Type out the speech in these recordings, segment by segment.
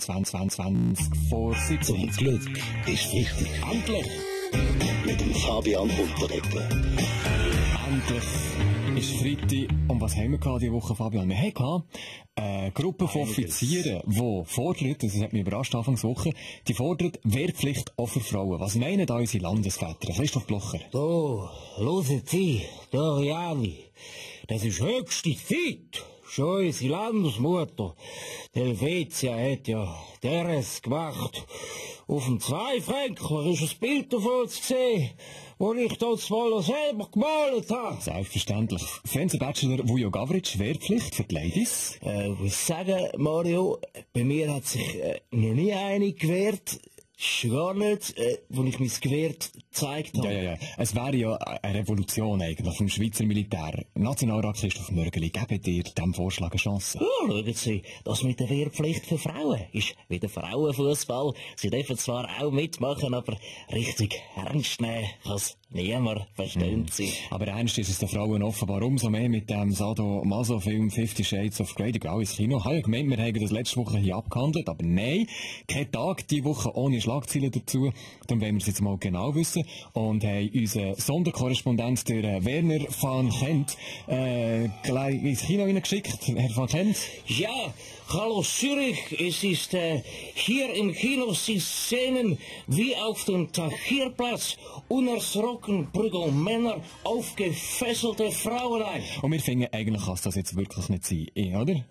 20 vor 17. Zum Glück ist wichtig. Endlich! Mit dem Fabian Unterreger. Endlich ist Freitag. Und was haben wir diese Woche, Fabian? Wir hatten eine Gruppe von Offizieren, die fordert, das hat mich überrascht Anfangswoche, die fordert Wehrpflicht auch für Frauen. Was meinen da unsere Landesväter? Christoph Blocher. Da, hören Sie, Doriani, das ist höchste Zeit. Schon unsere Landesmutter, die Helvetia, hat ja deres gemacht. Auf dem Zweifränkler ist ein Bild davon zu sehen, wo ich das mal selber gemalt habe. Selbstverständlich. Fernsehbachelor Vujo Gavric, Wehrpflicht für die Ladies. Ich muss sagen, Mario, bei mir hat sich noch nie eine gewehrt. Schon gar nicht, wo ich mein Gewehr gezeigt habe. Ja. Es wäre ja eine Revolution eigentlich vom Schweizer Militär. Nationalrat Christoph Mörgeli, geben dir diesem Vorschlag eine Chance? Ja, schauen Sie, das mit der Wehrpflicht für Frauen ist wie der Frauenfußball. Sie dürfen zwar auch mitmachen, aber richtig ernst nehmen kann's niemand, verstehen Sie. Aber ernst ist es den Frauen offenbar umso mehr mit dem Sado-Maso-Film 50 Shades of Grey. Die gehen auch ins Kino. Ich habe gemeint, wir haben das letzte Woche hier abgehandelt, aber nein, kein Tag diese Woche ohne Schlagzeilen dazu. Dann wollen wir es jetzt mal genau wissen. Und haben unseren Sonderkorrespondent, der Werner van Gent, gleich ins Kino hineingeschickt. Herr van Gent? Ja, hallo Zürich, es ist hier im Kino, Sie sehen wie auf dem Tahrirplatz unerschrocken prügeln Männer aufgefesselte Frauen ein. Und wir finden, eigentlich kann es das jetzt wirklich nicht sein, oder?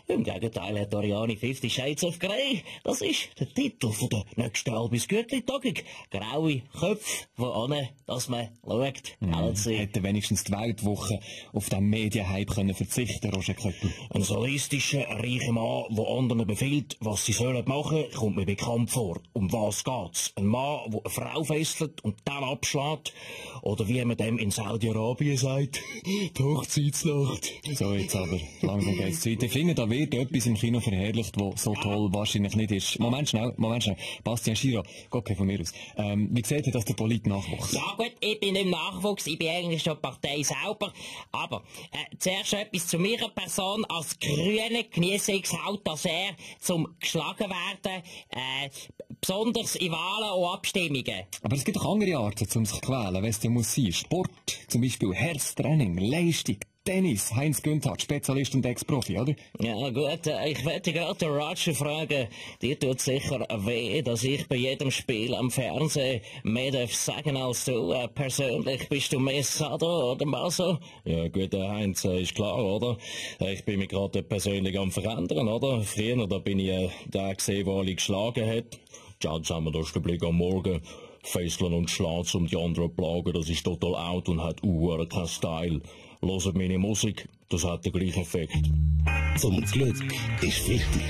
Im Gegenteil, Herr Doriani, 50 Shades of Grey, das ist der Titel von der nächsten Albis-Gütli-Tagung. Graue Köpfe, wohin, dass man schaut. Hätte wenigstens die Weltwoche auf den Medienhype können verzichten, Roger Köppel. Ein sadistischer, reicher Mann, der anderen befiehlt, was sie sollen machen, kommt mir bekannt vor. Um was geht's? Ein Mann, der eine Frau fesselt und dann abschlägt? Oder wie man dem in Saudi-Arabien sagt, die Hochzeitsnacht. So, jetzt aber, langsam geht's weiter. Ich finde, da wird etwas im Kino verherrlicht, was so toll wahrscheinlich nicht ist. Moment schnell. Bastian Schiro, Gott von mir aus. Wie seht ihr, dass der Polit-Nachwuchs? Ja gut, ich bin im Nachwuchs, ich bin eigentlich schon Partei selber. Aber zuerst etwas zu meiner Person. Als Grüne genieße ich es halt, dass er zum geschlagen werden, besonders in Wahlen und Abstimmungen. Aber es gibt doch andere Arten, um sich zu quälen, wenn es denn muss sein. Sport, zum Beispiel Herztraining, Leistung, Tennis, Heinz Günther, Spezialist und Ex-Profi, oder? Ja gut, ich werde gerade den Roger fragen, dir tut sicher weh, dass ich bei jedem Spiel am Fernsehen mehr darf sagen als du. Persönlich bist du mehr Sado oder Maso? Ja gut, Heinz, ist klar, oder? Ich bin mich gerade persönlich am verändern, oder? Früher, da bin ich der gesehen, der alle geschlagen hat. Jetzt haben wir das den Blick am Morgen. Fesseln und Schlagen um die anderen plagen, das ist total out und hat keinen Style. Hört meine Musik, das hat den gleichen Effekt. Zum Glück ist wichtig.